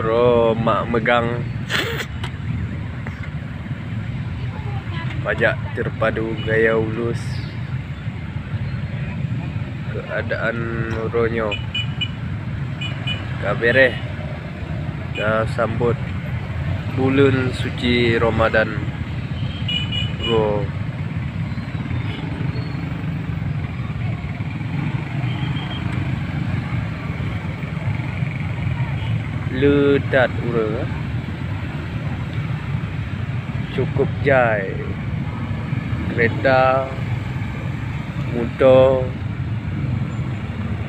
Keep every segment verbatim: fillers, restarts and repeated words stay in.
Uroe mak meugang, pajak terpadu gaya ulus. Keuadaan uroe nyoe ka bereh, ka sambot buleuen suci Ramadan uroe. Le that ureuëng, cukup jai, keureta, muto,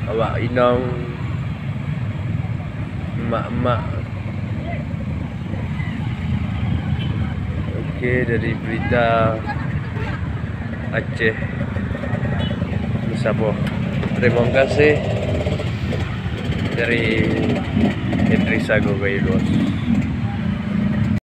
awak inong, mak-mak. Oke, dari berita Aceh meusaboh. Terima kasih dari Idrisa Gogoilos.